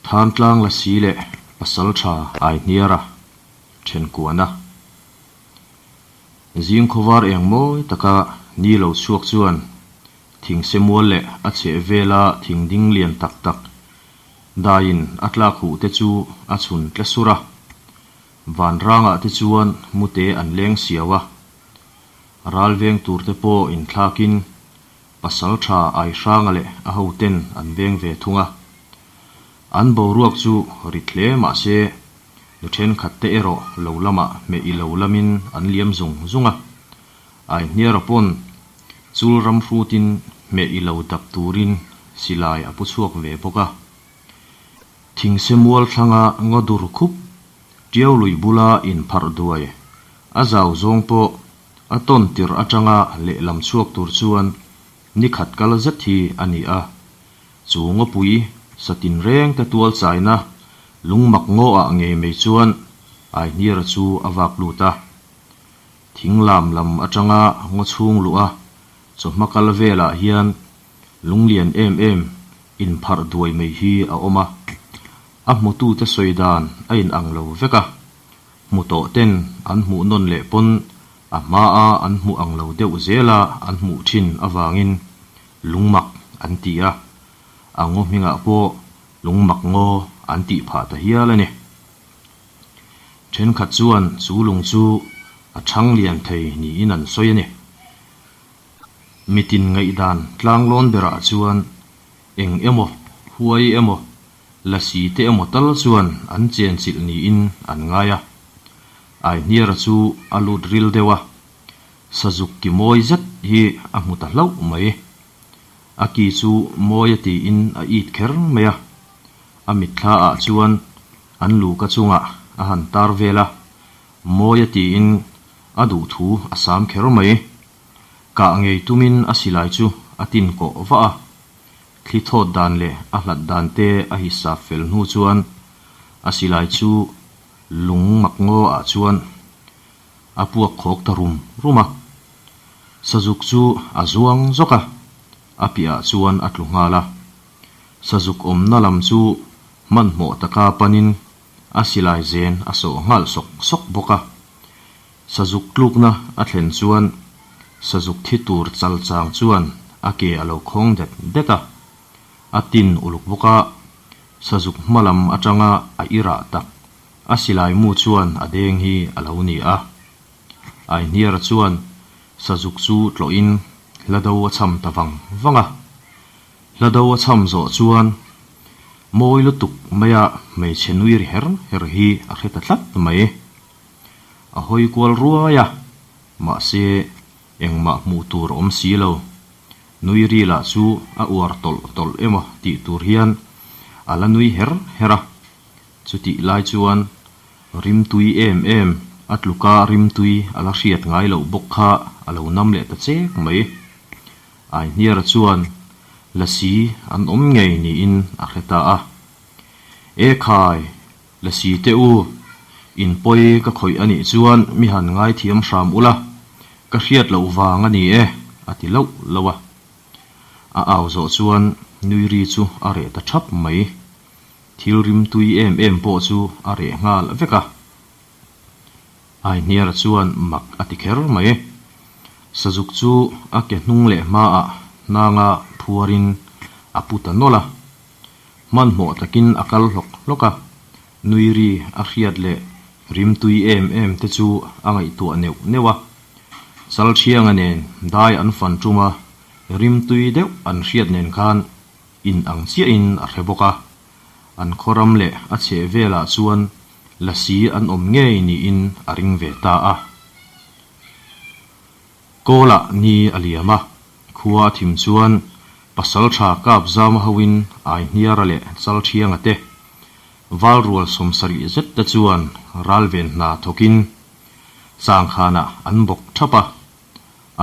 Thantlang Lasi leh Pasaltha Aihniara Thenkuana. Zing khawvar eng mawi taka ni lo chhuak chuan thingse mual leh a chheh vela thing ding lian tak tak daiin a tlak huh te chu a chhun tle sur a. Vanrangah te chuan mute an leng siau a. Ral veng tur te pawh inthlakin Pasaltha Aihranga leh a hoten an veng ve thung a. An boruak chu rit hle mah se, nu thenkhat te erawh lo lamah hmeh i lo lamin an liam zung zung a. Aihniara pawn chul ram hrutin hmeh i lo dap turin silai a pu chhuak ve bawk a. Thingse mual thlanga ngaw dur khup Tiau lui bula inpharh duai a zau zawng pawh a tawn tirh atanga lehlam chhuak tur chuan ni khat kal zet hi a ni a. Chu ngawpui sa tinreng te tual chaina lungmak ngaw ah ngei mai chuan Aihniara chu a vak lut a. Thing lam lam atanga ngaw chhung luh a chawhma kal velah hian lunglian em em inpharh duai mai hi a awm a. A hmutute sawi dan a inang lo vek a, hmu tawh ten an hmuh nawn leh pawn a hmaa an hmuh ang lo deuh zela an hmuh thin avangin lungmak an ti a, a ngaw hmingah pawh lungmak ngaw an tih phah ta hial a ni. Thenkhat chuan chu lung chu a chhang lian thei niin an sawi a ni. Mitin ngaihdan tlanglawn berah chuan eng emaw, huai emaw, Lasi te emaw tal chuan an chenchilh niin an ngai a. Aihniara chu a lut ril deuh a, sazuk ki mawi zet hi a hmu ta hlauh mai. A ki chu mawi a tiin a it kher mai a, a mitthla ah chuan an luka chungah a han tar vel a, mawi a tiin a duhthu a sam kher mai. Kah ngei tumin a silai chu a tin kawh vah a. Thli thawt dan leh a hlat dan te a hisap fel hnu chuan a silai chu lung mak ngaw ah chuan a puak khawk ta rum rum a. Sazuk chu a zuang zawk a, a piah ah chuan a tlu nghal a. Sazuk awmna lam chu hmanhmawh taka panin a silai zen a sawh nghal sawk sawk bawk a. Sazuk tlukna a thlen chuan sazuk thi tur chal chang chuan a ke a lo khawng det det a, a tin uluk bawk a, sazuk hma lam atanga a irah tak a silai mu chuan a deng hi a lo ni a. Aihniara chuan sazuk chu tlawhin hla do a cham ta vang vang a, hla do a cham zawh chuan mawi lutuk maia hmeichhe nui ri her her hi a hre ta tlat mai. A hawi kual ruai a, mahse engmah hmuh tur a awm si lo. Nui ri lah chu a uar tawlh tawlh emaw tih tur hian a la nui her her a. Chutih lai chuan rimtui em em a tluka rimtui a la hriat ngai loh bawk kha a lo nam leh ta chek mai. Aihniara chuan lasi an awm ngei niin a hre ta a. E khai! Lasi teh u, in pawi ka khawih a nih chuan mi han ngaithiam hram ula, ka hriat loh vang a ni e, a ti loh loh a. A au zawh chuan nui ri chu a reh ta thap mai. Thil rim tui em em pawh chu a reh nghal vek a. Aihniara chuan mak a ti kher mai. Sazuk chu a ke hnung leh hmaah hnanga phuarin a pu ta nawlh a. Hmanhmawh takin a kal hlawk hlawk a, nui ri a hriat leh rimtui em em te chu a ngaihtuah neuh neuh a. Chalthianga nen dai an fan tum a, rimtui deuh an hriat nen khan in ang chiahin a hre bawk a. An khawram leh a chheh velah chuan lasi an awm ngei niin a ring ve ta a. Kawlah ni a liam a, khua a thim chuan Pasaltha kap zama hoin Aihniara leh Chalthianga te, Valrual 70 zet te chuan ralven hna thawkin Changkhanah an bawk thap a,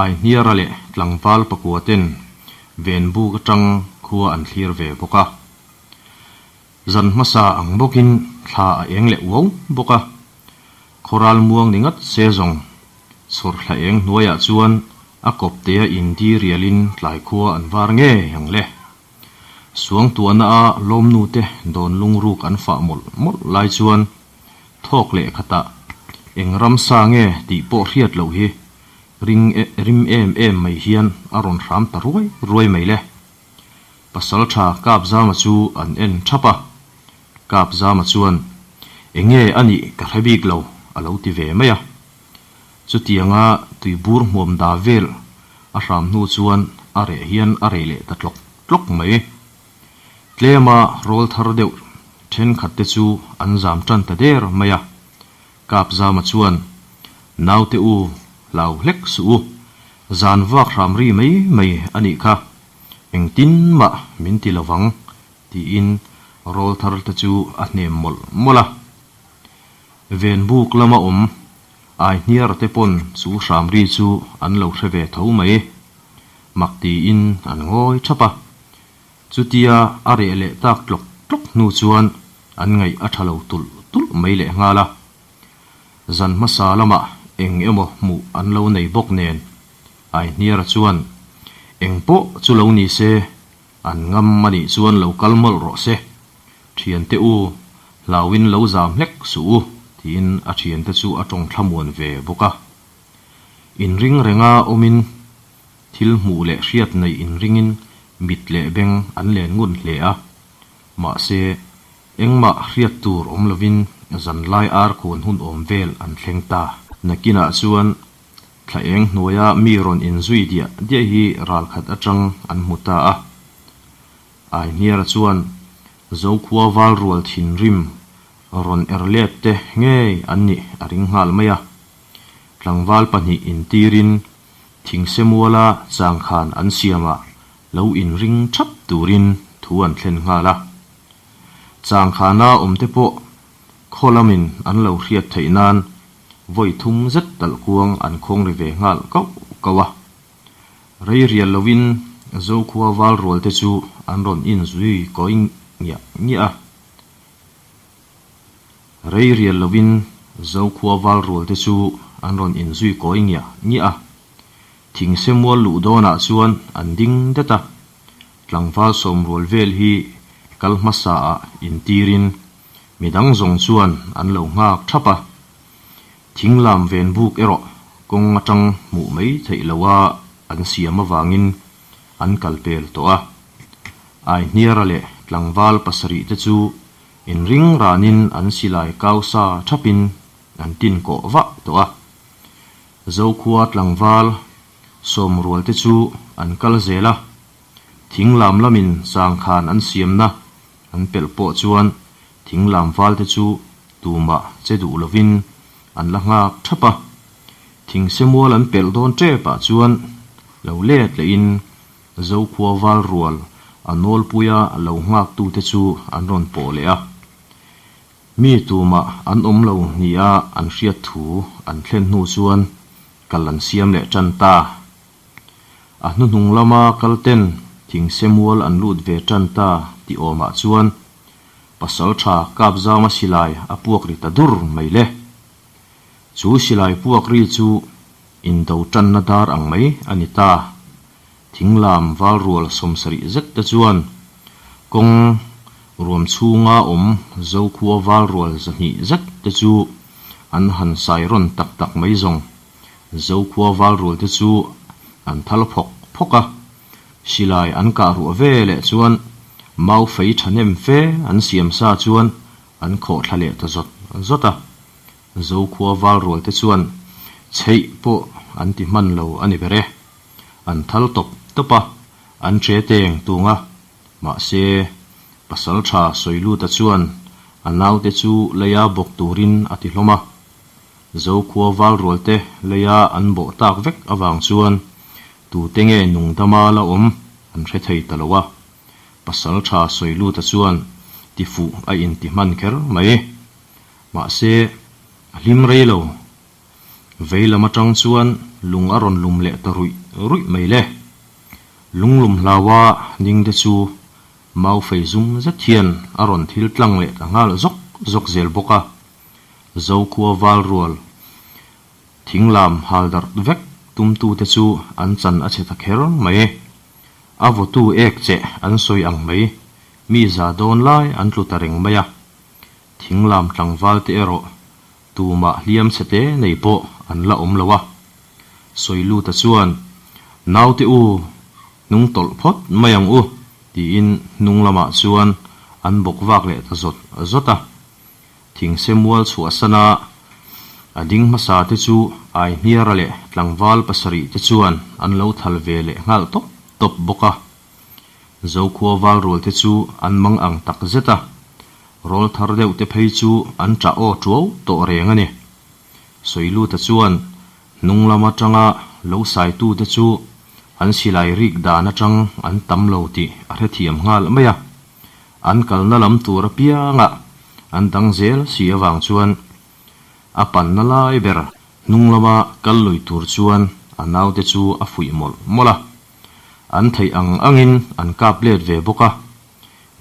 Aihniara leh tlangval pakua ten Venbuk atang khua an thlir ve bawk a. Zan hmasa ang bawkin thla a eng leh uau bawk a, khawral muang ni ngat se zawng chhawr thla eng hnuaiah chuan a kawptea indi rialin tlai khua an var ngei ang le. Suangtuahna a lawmnu te dawn lungruk an fah mawlh mawlh lai chuan thawk leh khatah eng ramsa nge tih pawh hriat loh hi ring rim em em mai hian a rawn hram ta ruai ruai mai le. Pasaltha Kapzama chu an en thap a, Kapzama chuan Enge a nih ka hre bik lo a lo ti ve mai a. Chutianga tuibur hmuam da vel a hram hnu chuan a reh hian a reh leh ta tlawk tlawk mai. Tlema rawl thar deuh thenkhat te chu an zam tan ta der mai a. Kapzama chuan, Naute u, hlau hlek suh u, zan vak hram ri mai mai a nih kha, engtin mah min ti lovang, tiin rawl thar te chu a hnem mawlh mawlh a. Venbuk lama awm Aihniar te pawn chu hram ri chu an lo hre ve tho mai. Mak tiin an ngawi thap a. Chutia a reh leh tak tlawk tlawk hnu chuan an ngaih a tha lo tulh tulh mai leh nghal a. Zan hmasa lamah eng emaw hmuh an lo nei bawk nen Aihniara chuan eng pawh chu lo ni se an ngam a nih chuan lo kal mawlh rawh se. Thiante u, hlauin lo zam hlek suh u, tiin a thiante chu a tawng thlamuan ve bawk a. Inring renga awmin thil hmuh leh hriat neih inringin mit leh beng an len ngun hle a. Mahse, engmah hriat tur awm lovin zanlai ar khuan hun awm vel an thleng ta. Nakinah chuan thla eng hnuaia mi rawn inzui diah diah hi ralkhat atang an hmu ta a. Aihniara chuan Zokhua val rual thinrim rawn er let te ngei an nih a ring nghal mai a. Tlangval pahnih intirin Thingsemuala changkhan an siamah lo inring thap turin thu an thlen nghal a. Changkhana awmte pawh khaw lamin an lo hriat theih nan vawi thum zet talh kuang an khawng ri ve nghal kauh kauh a. Rei rial lovin Zokhua val rual te chu an rawn inzui kawi ngiah ngiah a. Rei rial lovin Zokhua val rual te chu an rawn inzui kawi ngiah ngiah a. Thingse mual luh dawnah chuan an ding det a. Tlangval sawmrual vel hi kal hmasa ah intirin midang zawng chuan an lo nghak thap a. Thing lam ven buk erawh kawng atang hmuh mai theih loha an siam avangin an kal pel tawh a. Aihniara leh tlangval pasarih te chu inring ranin an silai kau sa thapin an tin kawh vah tawh a. Zokhua tlangval sawmrual te chu an kal zel a, thing lam lamin sangkhan an siamna an pelh pawh chuan Thing lam val te chu tumah che duh lovin an la nghak thap a, thing semual an pelh dawn tep ah chuan lo let lehin Zokhua val rual a nawlpuia lo nghak tu te chu an rawn pawh leh a. Mi tumah an awm lo nia an hriat thu an thlen hnu chuan kal an siam leh tan ta. A hnuhnung lama kal ten thing semual an lut ve tan ta tih awmah chuan Pasalṭha Kapzama silai a puak ri ta dur mai le. Chu silai puak ri chu indo ṭanna dar ang mai a ni ta. Thinglam valrual sawmsarih zet te chuan kawng ruam chhunga awm Zokhua valrual zahnih zet te chu an han sai rawn tak tak mai zawng. Zokhua valrual te chu an thal phawk phawk a. Silai an kah ruah ve leh chuan mau fei thahnem fe an siam sa chuan an khawh thla leh ta zawt zawt a. Zokhua val rual te chuan chheih pawh an ti hman lo a ni ber e. An thal tawp tawp a, an che teng tung a. Mahse, Pasaltha Sawiluta chuan a naute chu leia bawk turin a ti hlawm a. Zokhua val rual te leia an bawh tak vek avang chuan Tute nge nungdama la awm an hre thei ta lo a, pasal tha sawi luta chuan tifuh a inti hman kher mai. Mahse, a hlim rei lo. Vei lam atang chuan lung a rawn lum leh ta ruih ruih mai le. Lunglum hlaua ding te chu mau fei zum zet hian a rawn thil tlang leh ta nghal zawk zawk zel bawk a. Zokhua val rual Thing lam hal darh vek tumtute chu an chan a chhe ta kher mai. A vawtu ek che an sawi ang mai. Mi za dawn lai an tlu ta reng mai a. Thinglam tlangval te erawh tumah hliam chhe te nei pawh an la awm lo a. Sawiluta chuan, Naute u, hnung tawlh phawt mai ang u, tiin hnung lamah chuan an bawk vak leh ta zawt zawt a. Thingse mual chhuahsana a ding hmasa te chu Aihniara leh tlangval pasarih te chuan an lo thal ve leh nghal tawp tawp bawk a. Zokhua val rual te chu an mang ang tak zet a, rawl thar deuh te phei chu an ṭah aw ṭuau tawh reng a ni. Sawiluta chuan hnung lam aṭanga lo saitu te chu an silai rik dan aṭang an tam lo tih a hrethiam nghal mai a, an kalna lam tur apiangah an dang zel si avang chuan a panna lai ber hnung lama kal lui tur chuan a naute chu a fuih mawlh mawlh a. An theih ang angin an kap let ve bawk a,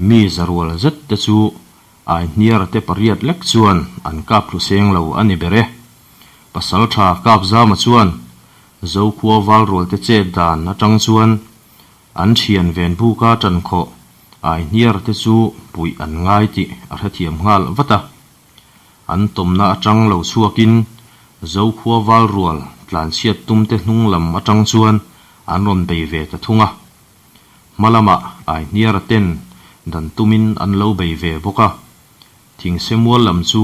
mi zarual zet te chu Aihniara te pariat lek chuan an kap thlu seng lo a ni ber e. Pasaltha Kapzama chuan Zokhua valrual te chet dan atang chuan an thian ven buka tan khawh Aihniara te chu puih an ngai tih a hrethiam nghal vat a. An tawmna atang lo chhuakin Zokhua valrual tlanchhiat tumte hnung lam atang chuan an rawn bei ve ta thung a. Hma lamah Aihniara ten dan tumin an lo bei ve bawk a. Thingse mual lam chu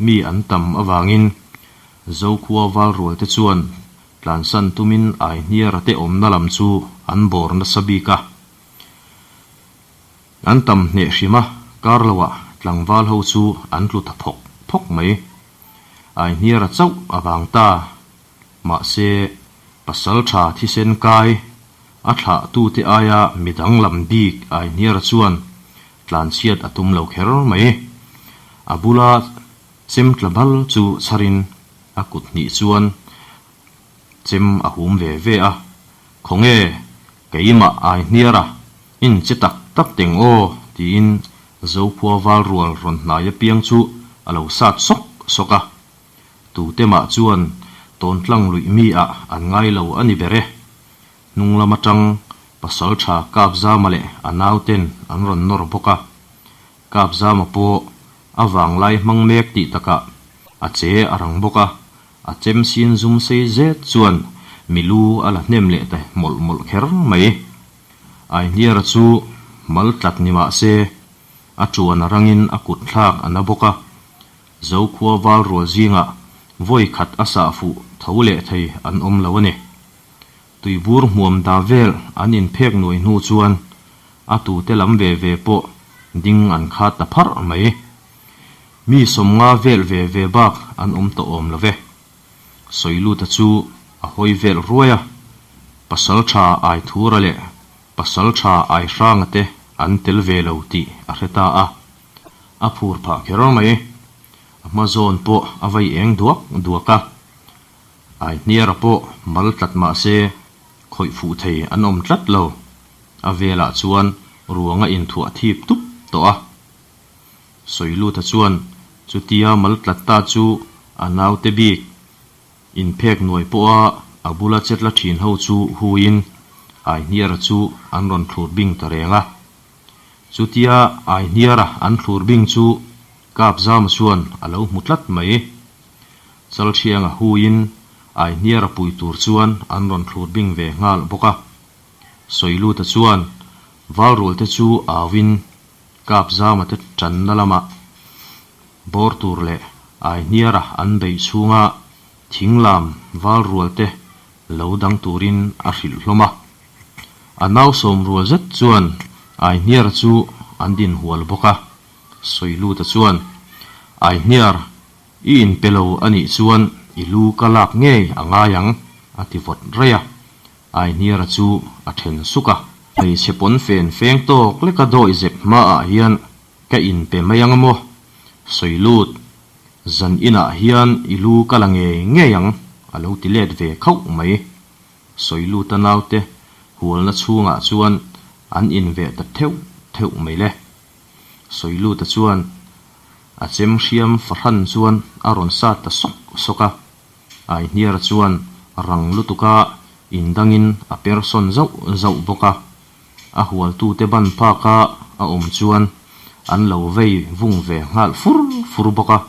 mi an tam avangin Zokhua valrual te chuan tlansan tumin Aihniara te awmna lam chu an bawr nasa bik a. An tam hneh hrim a, kar loah tlangval ho chu an tlu ta phawk phawk mai. Aihniara chauh a vang ta. Mahse, pasal tha thisen kai a thlah tute aia mi danglam bik Aihniara chuan tlanchhiat a tum lo kher mai. A bula chem tla bal chu chharin a kut hnih chuan Chem a hum ve ve a, Khawnge, keimah Aihniara, in che tak tak teng aw, tiin Zokhua val rual rawn hnai apiang chu a lo sat sawk sawk a. Tute mah chuan tawntlang luih mi ah an ngai lo a ni ber e. Hnung lam atang Pasaltha Kapzama leh a nauten an rawn nawr bawk a. Kapzama pawh a vanglai hmang mek tih takah a che a rang bawk a, A chem sin zum sei zet chuan mi lu a la hnem leh ta mawlh mawlh kher mai. Aihniara chu mal tlat ni mah se, a tuan a rangin a kut thlak a na bawk a. Zokhua val rual zingah vawi khat a sah fuh tho leh thei an awm lo a ni. Tuibur hmuam da vel an inphek nuai hnu chuan a tute lam ve ve pawh ding an khat ta pharh mai. Mi sawmnga vel ve ve bak an awm tawh awm lo ve. Sawiluta chu a hawi vel ruai a, Pasaltha Aithura leh Pasaltha Aihranga te an tel ve lo tih a hre ta a. A phur phah kher mai. A hma zawn pawh a vai eng duak duak a. Aihniara pawh mal tlat mah se khawih fuh thei an awm tlat lo. A velah chuan ruang a inthuah thip tup tawh a. Sawiluta chuan chutia mal tlat ta chu a naute bik inphek nuai pawha a bula chetla thin ho chu huiin Aihniara chu an rawn thlur bing ta reng a. Chutia Aihniara an thlur bing chu Kapzama chuan a lo hmu tlat mai. Chalthianga huiin Aihniara pui tur chuan an rawn thlur bing ve nghal bawk a. Sawiluta chuan Valrualte chu auin Kapzama te tanna lama bawr tur leh Aihniara an beih chhunga thinglam valrual te lo dang turin a hrilh hlawm a. A nau sawmrual zet chuan Aihniara chu an din hual bawk a. Sawiluta chuan, Aihniar, i inpe lo a nih chuan i lu ka lak ngei a ngai ang, a ti vawt raih a. Aihniara chu a then suk a. Hmeichhe pawn fen feng tawk leka dawi zep hmaah hian ka inpe mai ang maw? Sawi lut, zan inah hian i lu ka la ngei ngei ang a lo ti let ve khauh mai. Sawi luta naute hualna chhungah chuan an inveh ta theuh theuh mai le. Sawi luta chuan a chem hriam fahran chuan a rawn sat ta sawk sawk a. Aihniara chuan rang lutuka indangin a per sawn zauh zauh bawk a, a hualtute ban phaka a a awm chuan an lo vei vung ve nghal fur fur bawk a.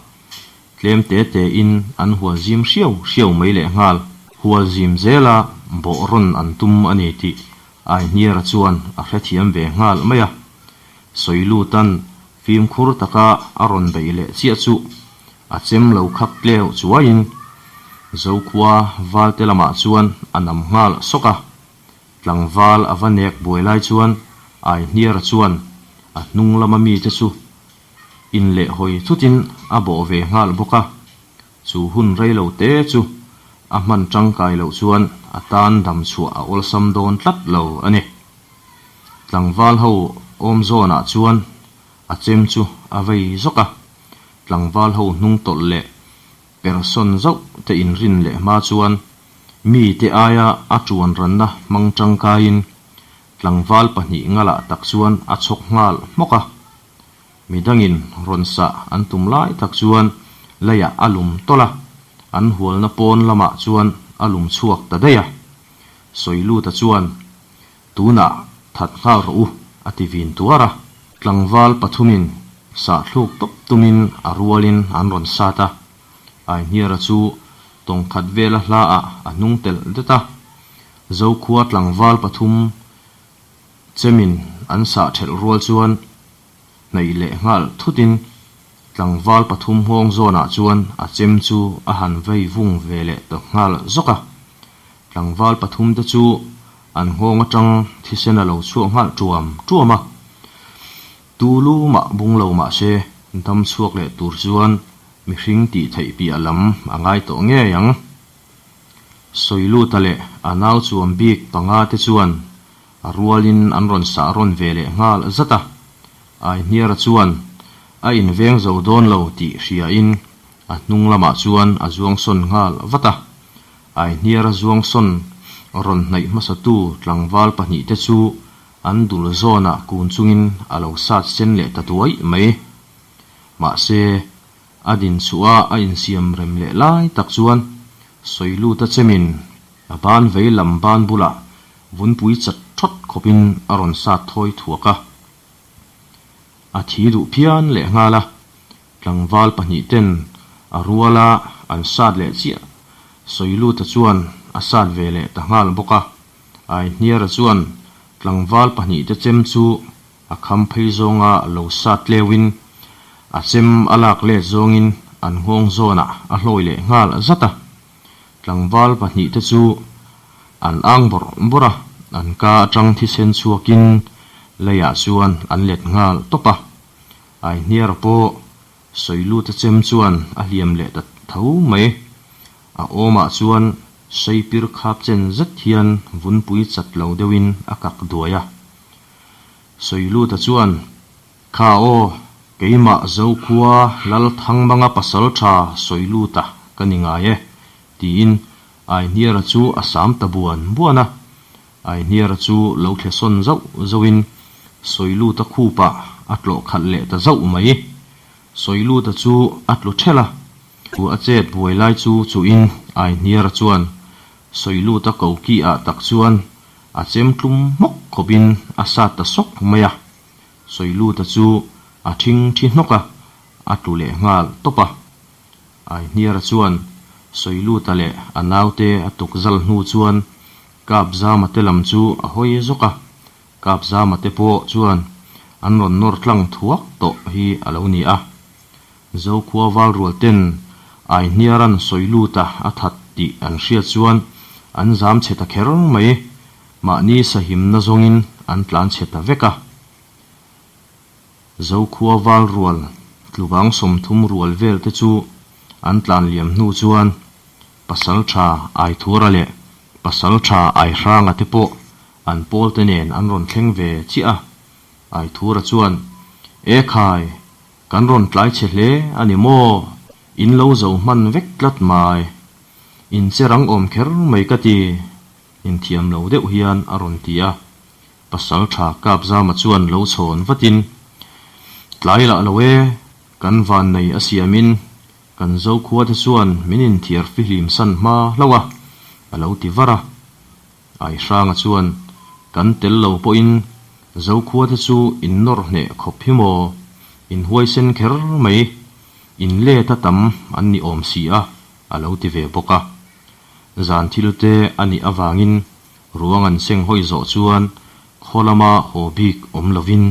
Tlem te te in an hual zim hriau hriau mai leh nghal. Hual zim zela bawh rawn an tum a ni tih Aihniara chuan a hrethiam ve nghal mai a. Sawilutan fimkhur taka a rawn beih leh chiah chu a chem lo khak tleu chuaiin Zokhua valte lamah chuan a nam nghal sawk a. Tlangval a va nek buai lai chuan Aihniara chuan a hnung lama mite chu inlehhawi thutin a bawh ve nghal bawk a. Chu hun rei lo te chu a hman tangkai loh chuan a tan dam chhuah a awlsam dawn tlat lo a ni. Tlangval ho awm zawnah chuan a chem chu a vei zawk a, tlangval ho hnung tawlh leh persawn zauh te inrin leh hma chuan mi te aia a tuan ranna hmang tangkaiin tlangval pahnih ngalah tak chuan a chhawk nghal hmawk a. Midangin rawn sah an tum lai tak chuan leiah a lum tawlh a, an hualna pawn lamah chuan a lum chhuak ta daih a. Sawiluta chuan, Tunah that nghal rawh u, a ti vin tuar a. Tlangval pathumin sah thluk tawp tumin a rualin an rawn sat a. Aihniara chu tawngkhat vela hlaah a hnung telh det a. Zokhua tlangval pathum Chemin an sah thelh rual chuan hnaih leh nghal thutin tlangval pathum nghawng zawnah chuan a chem chu a han vei vung ve leh ta nghal zawk a. Tlangval pathum te chu an nghawng atang thisen a lo chhuak nghal tuam tuam a. Tu lu mah bung lo mah se dam chhuak leh tur chuan mihring tih theih piah lam a ngai tawh ngei ang. Sawiluta leh a nau chuam bik panga te chuan a rualin an rawn sah rawn ve leh nghal zat a. Aihniara chuan a inveng zo dawn lo tih hriain a hnung lamah chuan a zuang sawn nghal vat a. Aihniara zuang sawn rawn hnaih hmasatu tlangval pahnihte chu an dul zawnah kun chungin a lo sat sen leh ta duai mai. Mahse, A din chhuah a a insiam rem leh lai tak chuan Sawiluta chemin a ban vei lam ban bulah vunpui chat thawt khawpin a rawn sat thawi thuak a. A thi duh phian leh nghal a, tlangval pahnih ten a ruala an sat leh chiah Sawiluta chuan a sat ve leh ta nghal bawk a. Aihniara chuan tlangval pahnih te chem chu A kham phei zawnga lo sat tleuin a chem a lak let zawngin an nghawng zawnah a hlawi leh nghal zat a. Tlangval pahnihte chu an ang bawrh bawrh a, an ka atang thisen chhuakin leiah chuan an let nghal tawp a. Aihniara pawh Sawiluta chem chuan a hliam leh ta tho mai. A awmah chuan Seipir khap chen zet hian vunpui chat lo deuhin a kak duai a. Sawiluta chuan, Kha aw, keimah Zokhua Lalthangmanga pasal tha Sawiluta ka ni ngai e, tiin Aihniara chu a sam ta buan buan a. Aihniara chu lo thle sawn zauh zauhin Sawiluta khupah a tlawh khalh leh ta zauh mai. Sawiluta chu a tlu ṭhelh a, a chet buai lai chu chuhin Aihniara chuan Sawiluta koki ah tak chuan A chem tlum hmawk khawpin a sat ta sawk mai a, Sawiluta chu a thing thi hnawk a, a tlu leh nghal tawp a. Aihniara chuan Sawiluta leh a naute a tuk zal hnu chuan Kapzama te lam chu a hawi zawk a, Kapzama te pawh chuan an rawn nawr tlang thuak tawh hi a lo ni a. Zokhua valrual ten Aihniaran Sawiluta a that tih an hriat chuan an zam chhe ta kher mai, mahni sahimna zawngin an tlan chhe ta vek a. Zokhua valrual tluvang 30 rual vel te chu an tlan liam hnu chuan Pasaltha Aithura leh Pasaltha Aihranga te pawh an pawl te nen an rawn thleng ve chiah a. Aithura chuan, E khai! Kan rawn tlai chhe hle a ni maw? In lo zo hman vek tlat mai. In che rang awm kher mai ka ti, inthiam lo deuh hian a rawn ti a. Pasal tha Kapzama chuan lo chhawn vatin, Tlai lah lo e, kan van nei a siamin kan Zokhua te chuan min inthiar fihlim san hma hlauh a, a lo ti var a. Aihranga chuan, Kan tel lo pawhin. Zokhua te chu in nawr hneh khawp hi maw? In huaisen kher mai, in let a tam an ni awm si a, a lo ti ve bawk a. Zan thil te a nih avangin ruang an seng hawi zawh chuan khaw lama haw bik awm lovin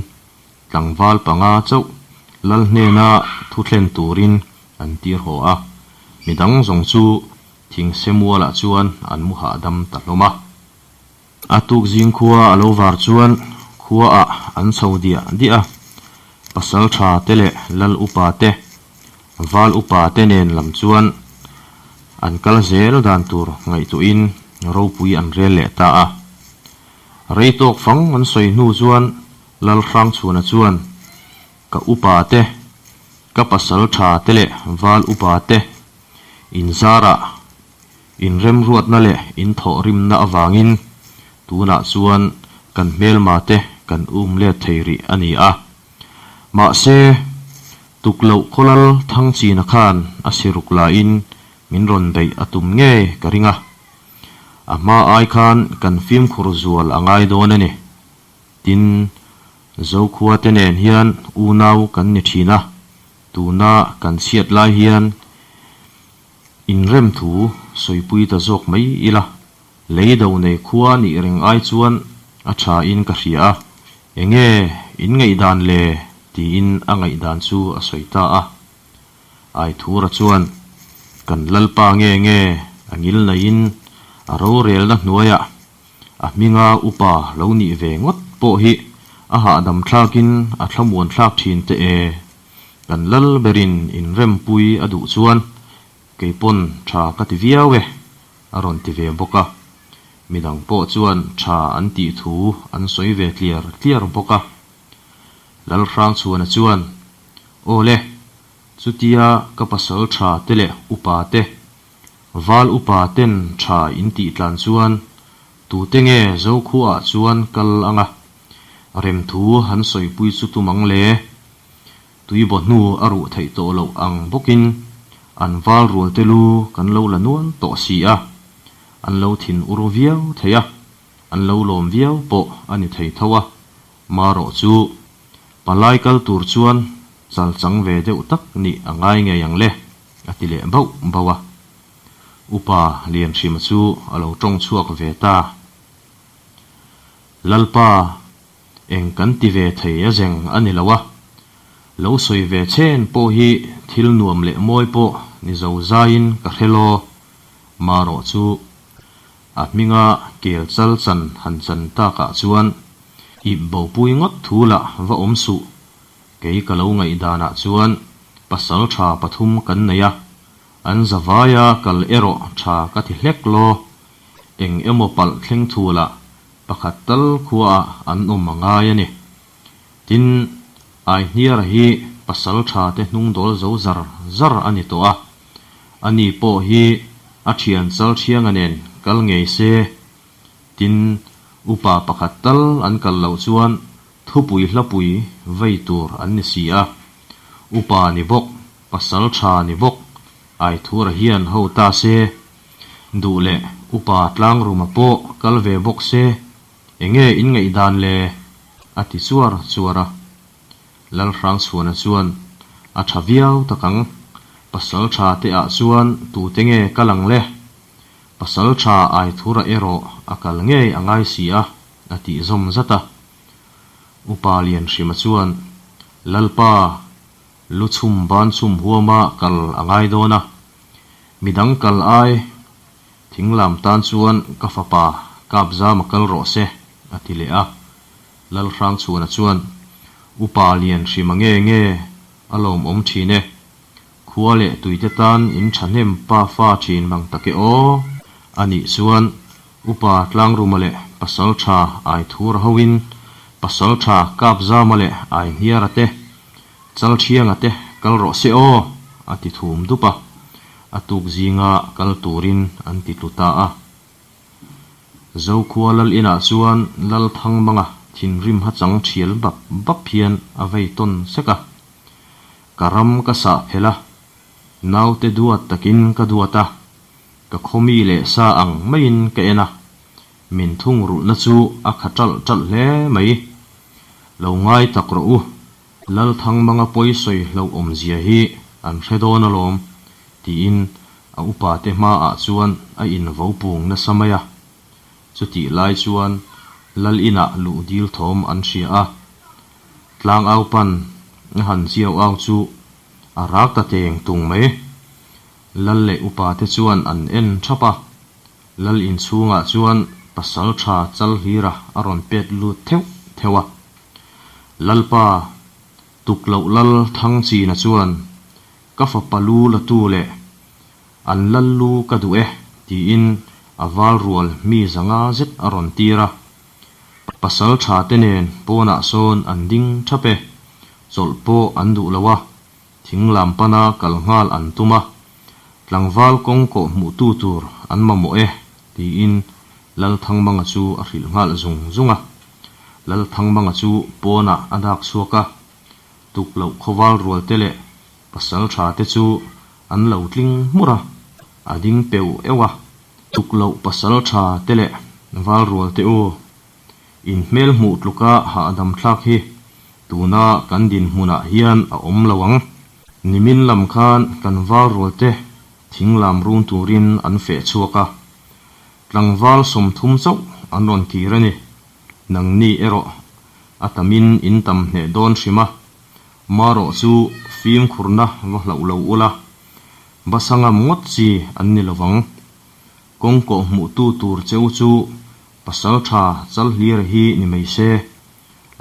tlangval panga chauh lal hnena thu thlen turin an tir haw a, midang zawng chu thingse mualah chuan an mu hahdam ta hlawm a. A tuk zing khua a lo var chuan khuaah an chho diah diah a, pasal tha te leh lal upa te, val upa te nen lam chuan an kal zel dan tur ngaihtuahin ropui an rel leh ta a. Rei tawk fang an sawi hnu chuan Lal Hrangchhuana chuan, Ka upa te, ka pasal tha te leh val upa te inzarah Inremruatna leh inthawhrimna avangin tunah chuan kan hmelma te kan um let thei rih a ni a. Mahse, tukloh khawlal Thangchina khan a siruk laiin min rawn beih a tum ngei ka ring a. A hma ai khan kan fimkhur zual a ngai dawn a ni. Tin, Zokhua te nen hian unau kan ni thin a, tuna kan chhiat lai hian Inrem thu sawipui ta zawk mai ila, lei do nei khua nih reng ai chuan a tha in ka hria a, enge in ngaihdan le tiin a ngaihdan chu a sawi ta a. Aithura chuan, Kan Lalpa nge nge a ngil naiin a rorelna hnuaiah a hminga upa lo nih ve ngawt pawh hi a hahdam thlakin a thlamuan thlak thin teh e. Kan lal berin inrempui a duh chuan kei pawn tha ka ti viau e, a rawn ti ve bawk a. Midang pawh chuan tha an tih thu an sawi ve tliar tliar bawk a. Lalhrangchhuana chuan, Aw le, chutia ka pasal tha te leh upa te, val upa ten tha in tih tlan chuan tute nge Zokhuaah chuan kal anga remthu han sawipui chu tum ang le? Tuibaw hnu a ruh theih tawh loh ang bawkin an val rual te lu kan lo la nual tawh si a, an lo thin ur viau thei a, an lo lawm viau pawh a ni thei tho a, marawh chu palai kal tur chuan chal chang ve deuh tak nih a ngai ngei ang le, a ti leh bauh bauh a. Upa Lianhrima chu a lo tawng chhuak ve ta. Lalpa Eng kan ti ve thei a zeng a ni lo a, lo sawi ve chen pawh hi thil nuam leh mawi pawh ni zo zaiin ka hre law. Marawh chu a hminga kel chal chan han chan takah chuan ip bopui ngawt thu lah va awm suh. Kei ka lo ngaihdanah chuan pasal tha pathum kan nei a, an zavaia kal erawh tha ka ti hlek law. Eng emaw palh thleng thu lah Pakhat tal khuaah an awm a ngai a ni. Tin, Aihniara hi pasal tha te hnung dawl zo zar zar a ni tawh a. Ani pawh hi a thian chal thianga nen kal ngei se. Tin, upa pakhat tal an kal loh chuan thupui hlapui vei tur an ni si a. Upa ni bawk, pasal tha ni bawk, Aithura hian ho ta se. Duh leh upa tlangruma pawh kal ve bawk se, enge in ngaihdan le? a ti chuar chuar a. Lalhrangchhuana chuan, A tha viau tak ang, pasal tha te ah chuan tute nge kal ang le? Pasal tha Aithura erawh a kal ngei a ngai si a, a tih zawm zat a. Upa Lianhrima chuan, Lalpa, Lu chhum ban chhum huama kal a ngai dawn a, midang kal ai thing lam tan chuan ka fapa kap zam a kal rawh se, a ti leh a. Lalhrangchhuana chuan, Upa lian hrima nge nge a lawmawm thin e, khua leh tuite tan in thahnem pa fa thin mang tak e aw, a nih chuan Upa Tlangruma leh Pasaltha Aithura hoin Pasaltha Kapzama leh Aihniara te Chalthianga te kal rawh se aw, a ti thum dup a. A tuk zinga kal turin an ti tlu ta a. Zokhua lal inah chuan Lal Thangmanga thinrim hachang thial bap bap hian a vei tawn sek a. Ka ram ka sah phelh a, naute duat takin ka duat a, ka khawmi leh sa ang maiin ka en a, min thungrulhna chu a kha ṭalh ṭalh hle mai. Lo ngai tak rawh u, Lalthangmanga pawi sawi hlauh awmzia hi an hre dawn alawm, tiin a upate hmaah chuan a invo pung nasa mai a. Chutih lai chuan Lal inah luh dil thawm an hria a, tlangau pan a han chiau au chu a rak ta teng tung mai. Lal leh upate chuan an en thap a, Lal inchhungah chuan pasaltha Chalhlira a rawn pet lut theuh theuh a. Lalpa, tukloh Lal Thangchina chuan, Ka fapa lu la tu leh an lal lu ka duh e, tiin a val rual mi zanga zet a rawn tir a. Pasaltha te nen pawnah sawn an ding thap e, chawlh pawh an duh lo a, Thing lam pana kal nghal an tum a, tlangval kawng kawh hmuhtu tur an mamawh e, tiin Lalthangmanga chu a hrilh nghal zung zung a. Lalthangmanga chu pawnah a dak chhuak a, tukloh khawval rual te leh pasal tha te chu an lo tling hmur a, a ding peu euh a. Tukloh pasal tha te leh val rual te u, In hmel hmuh tluka hahdam thlak hi tuna kan dinhmunah hian a awm lo ang. Nimin lam khan kan val rualte thing lam run turin an feh chhuak a, tlangval 30 chauh an rawn kir a ni. Nangni erawh a tamin in tam hneh dawn hrim a, marawh chu fimkhurna va hlauh lo ula, basa ngam ngawt chi an ni lovang. Kawng kawh hmuhtu tur cheu chu Pasaltha Chalhlira hi ni mai se,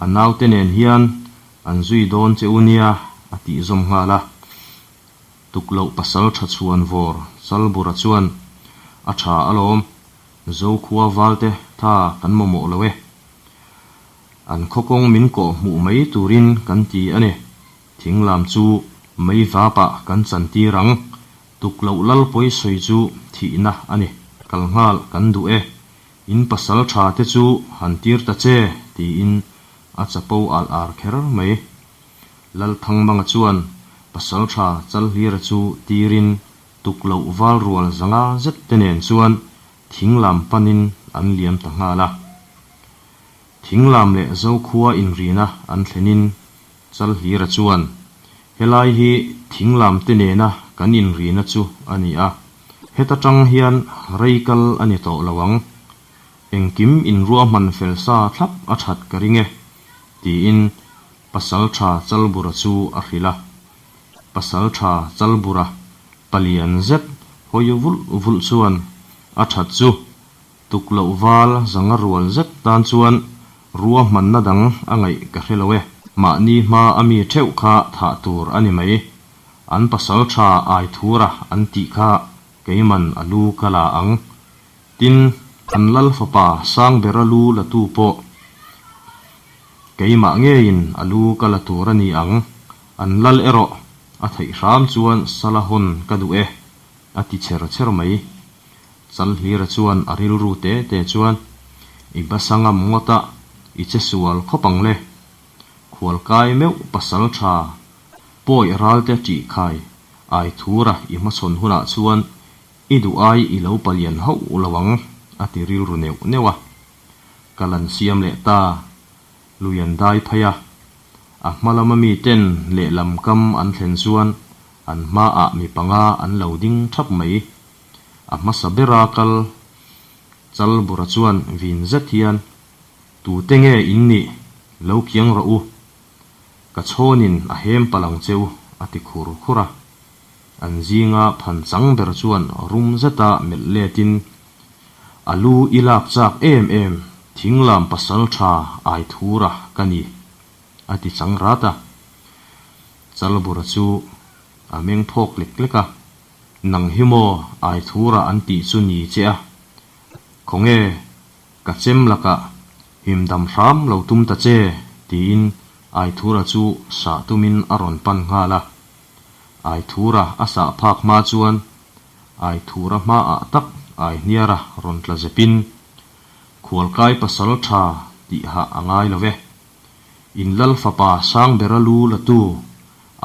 a naute nen hian an zui dawn che u nia a tih zawm nghal a. Tukloh Pasaltha chhuan vawr Chalbura chuan, A tha alawm, Zokhua valte tha kan mamawh lo e. An khaw kawng min kawh hmuh mai turin kan ti a ni. Thing lam chu mei vapah kan chantir ang. Tukloh lal pawi sawi chu thihna a ni. Kal nghal kan duh e. In pasal tha te chu han tir ta che, tiin a chapo al ar kher mai. Lalthangmanga chuan pasal tha Chalhlira chu tirin tukloh val rual zanga zet te nen chuan thing lam panin an liam ta nghal a. Thing lam leh Zokhua inrina an thlenin Chalhlira chuan, Helai hi thinglam te nena kan inrina chu a ni a, heta tang hian rei kal a ni tawh lo ang. Engkim inruahman fel sa thlap a that ka ring e, tiin Pasaltha Chalbura chu a hrilh a. Pasaltha Chalbura palian zet hawi vulh vulh chuan a that chu Tukloh val zanga rual zet tan chuan ruahmanna dang a ngaih ka hre lo e. Mahni hma a mi theuh kha thah tur a ni mai. An pasal tha ai thura an tih kha keiman a lu ka la ang. Tin, an lal fapa Sangbera lu la tu pawh keimah ngeiin a lu ka la tur a ni ang. An lal erawh a theih hram chuan sala hawn ka duh e, a ti chher chher mai. Chalhlira chuan a rilru te te chuan, I basa ngam ngawt a, i che sual khawp ang le. Khualkai meuh pasal tha pawi ralte ṭih khai ai thura i hmachhawn hunah chuan i duh ai i lo palian hauh lo ang, a ti rilru neuh neuh a. Ka lan siam leh ta, lui an dai phei a. A hma lama miten lehlam kam an thlen chuan an hmaah mi panga an lo ding thap mai. A hmasa bera kal Chalbura chuan vin zet hian, Tute nge in nih? Lo kiang rawh u. Ka chhawnin a hem palh ang che u, a ti khur khur a. An zinga phan chang ber chuan rum zeta melh letin, A lu i lak chak em em, thinglam pasal tha Aithura ka ni, a ti chang rat a. Chalbura chu a meng phawk lek lek a. Nang hi maw Aithura an tih chu ni che a, khawnge ka chem lakah himdam hram lo tum ta che tiin Aithura chu sah tumin a rawn pan nghal a. Aithura a sah phak hma chuan Aithura hmaah tak Aihniara rawn tla zepin, Khualkai pasal tha tih hah a ngai lo ve. In lal fapa Sangbera lu la tu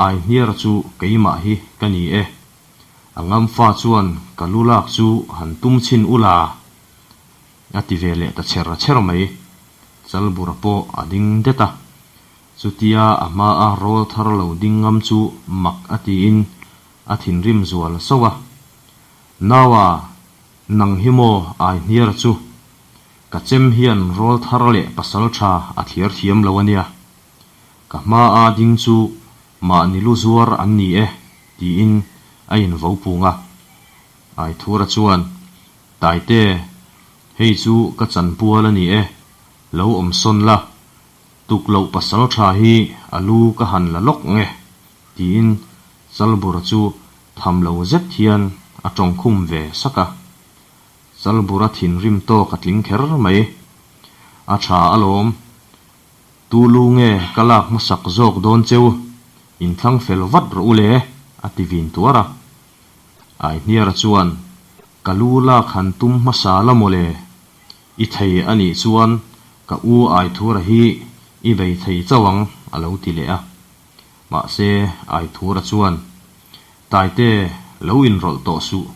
Aihniara chu keimah hi ka ni e. A ngamfa chuan ka lu lak chu han tum chhin u la, a ti ve leh ta chher chher mai. Chalbura pawh a ding det a. Chutia a hmaa rawlthar lo ding ngam chu mak a tiin a thinrim zual sauh a. Naua, nang hi maw Aihniara chu? Ka chem hian rawlthar leh pasaltha a thliar thiam lo a nia. Ka hmaa ding chu mahni lu zuar an ni e, tiin a invo pung a. Aithura chuan, Taite, hei chu ka chanpual a ni e, lo awm sawn la, tuk loh pasal tha hi a lu ka han la lawk nge, tiin Chalbura chu tham lo zet hian a tawngkhum ve sak a. Chalbura thinrim tawk a tling kher mai. A tha alawm, Tu lu nge ka lak hmasak zawk dawn cheu, inthlang fel vat rawh u le, a ti vin tuar a. Aihniara chuan, Ka lu lak han tum hmasa la maw le, i thei a nih chuan ka u Aithura hi i bei thei chauh ang, a lo ti leh a. Mahse, Aithura chuan, Taite, lo inrawlh tawh suh.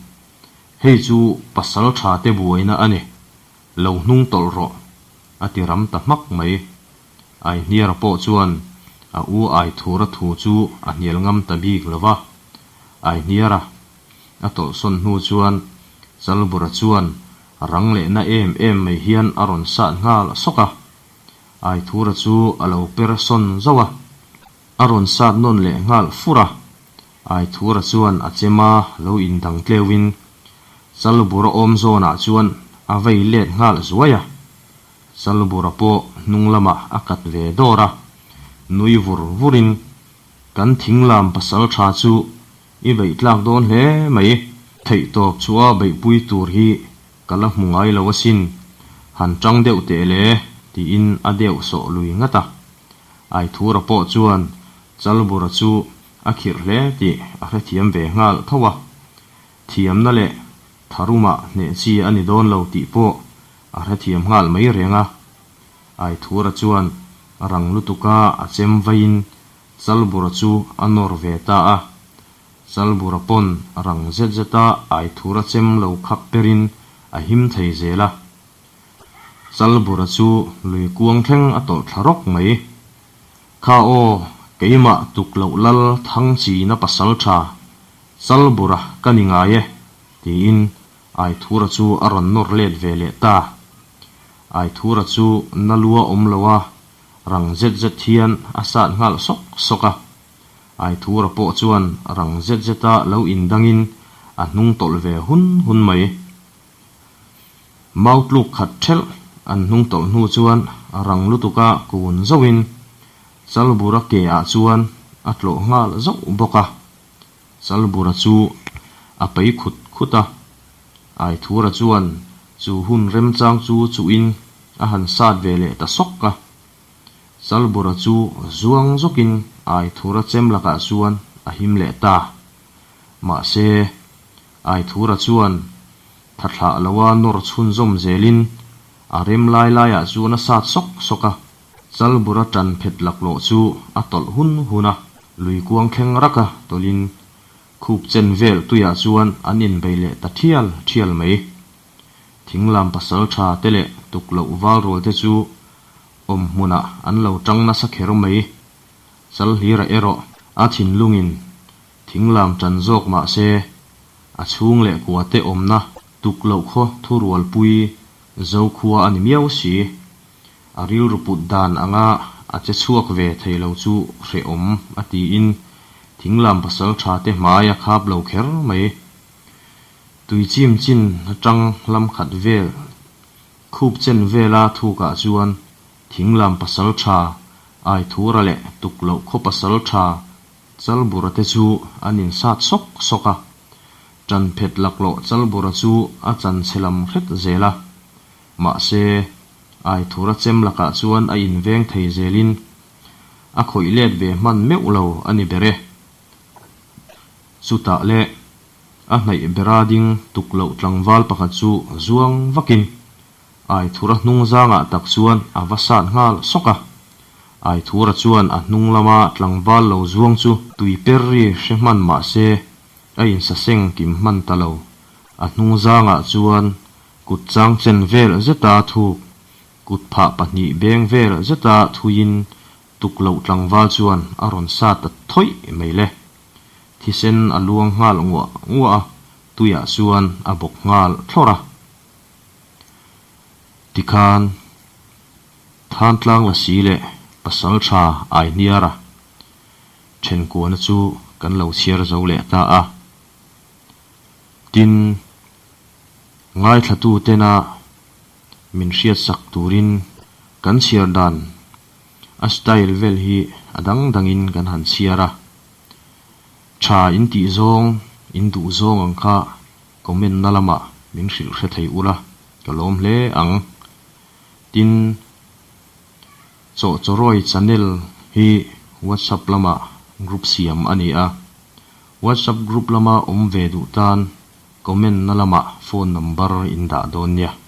Hei chu pasal tha te buaina a ni. Lo hnung tawlh rawh, a ti ram ta hmak mai. Aihniara pawh chuan a u Aithura thu chu a hnial ngam ta bik lo va. Aihniara a tawlhsawn hnu chuan Chalbura chuan rang leh na em em mai hian a rawn sat nghal sawk a. Aithura chu a lo per sawn zauh a, a rawn sat nawn leh nghal fur a. Aithura chuan a chema lo indang tleuhin Chalbura awm zawnah chuan a vei let nghal zuai a. Chalbura pawh hnung lamah a kat ve dawr a, nui vur vurin, Kan thinglam pasal tha chu i beih tlak dawn hle mai, theihtawp chhuah beihpui tur hi ka la hmu ngai lo asin, han tang deuh teh le, tiin a deuh sawh lui ngat a. Aithura pawh chuan Chalbura chu a khirh hle tih a hrethiam ve nghal tho a. Thiamna leh tharumah hneh chi a ni dawn lo tih pawh a hrethiam nghal mai reng a. Aithura chuan rang lutuka a chem vaiin Chalbura chu a nawr ve ta a. Chalbura pawn rang zet zeta Aithura chem lo khak perin a him thei zel a. Chalbura chu lui kuang thleng a tawlh thla rawk mai. Kha aw, keimah tuk loh lal thang china pasal tha, Chalbura ka ni ngai e, tiin Aithura chu a rawn nawr let ve leh ta. Aithura chu na lua awm lo a, rang zet zet hian a sat nghal sawk sawk a. Aithura pawh chuan rang zet zeta lo indangin a hnung tawlh ve hun hun mai. Mau tluk khat thelh an hnung tawlh hnu chuan rang lutuka kun zauhin Chalbura ke ah chuan a tlawh nghal zauh bawk a. Chalbura chu a pei khut khut a, Aithura chuan chu hun remchang chu chuhin a han sat ve leh ta sawk a. Chalbura chu zuang zawkin Aithura chem lakah chuan a him leh ta. Mahse, Aithura chuan tha thlah loa nawr chhunzawm zelin a rem lai laiah chuan a sat sawk sawk a, Chalbura tan phet laklawh chu a tawlh hun hun a, lui kuang thleng raka tawlhin khup chen vel tuiah chuan an inbei leh ta thial thial mai. Thinglam pasal tha te leh tukloh valrual te chu awm hmunah an lo tang nasa kher mai. Chalhlira erawh a thinlungin Thinglam tan zawk mah se, a chhung leh kua te awmna tuk loh khaw thurualpui Zokhua a ni miau si. A rilru put dan anga a che chhuak ve thei lo chu hrehawm a tiin Thinglam pasal tha te hmai a khap lo kher mai. Tui chim chin atang lam khat vel khup chen vela thukah chuan Thinglam pasal tha Aithura leh tuk loh khaw pasal tha Chalbura te chu an insat sawk sawk a, ṭan phet laklawh Chalbura chu a chan chhe lam hret zel a. Mahse, Aithura chem lakah chuan a inveng thei zelin a khawih let ve hman meuh lo a ni ber e. Chutah le, a hnaih bera ding tuk loh tlangval pakhat chu zuang vakin Aithura hnung zangah tak chuan a va sat nghal sawk a. Aithura chuan a hnung lama tlangval lo zuang chu tui per ri hre hman mah se a insaseng kim hman ta lo. A hnung zangah chuan kut chang chen vel zeta thuk, kut phah pahnih beng vel zeta thuiin. Tukloh tlangval chuan a rawn sa ta thawih mai le. Thisen a luang nghal nguah nguah a, tuiah chuan a bawk nghal thlawrh a. Tikhan Thantlang Lasi leh Pasaltha Aihniara thenkuahna chu kan lo chhiar zo leh ta a. Tin, ngaithlatu tena min hriatsak turin kan chhiar dan a style vel hi a dang dangin kan han chhiar a. Tha in tih zawng, in duh zawng ang kha comment na lamah min hrilh hre thei ula ka lawm hle ang. Tin, Chawhchawrawi channel hi WhatsApp lamah group siam a ni a. WhatsApp group lama awm ve duh tan comment na lamah phone number in dah dawn nia.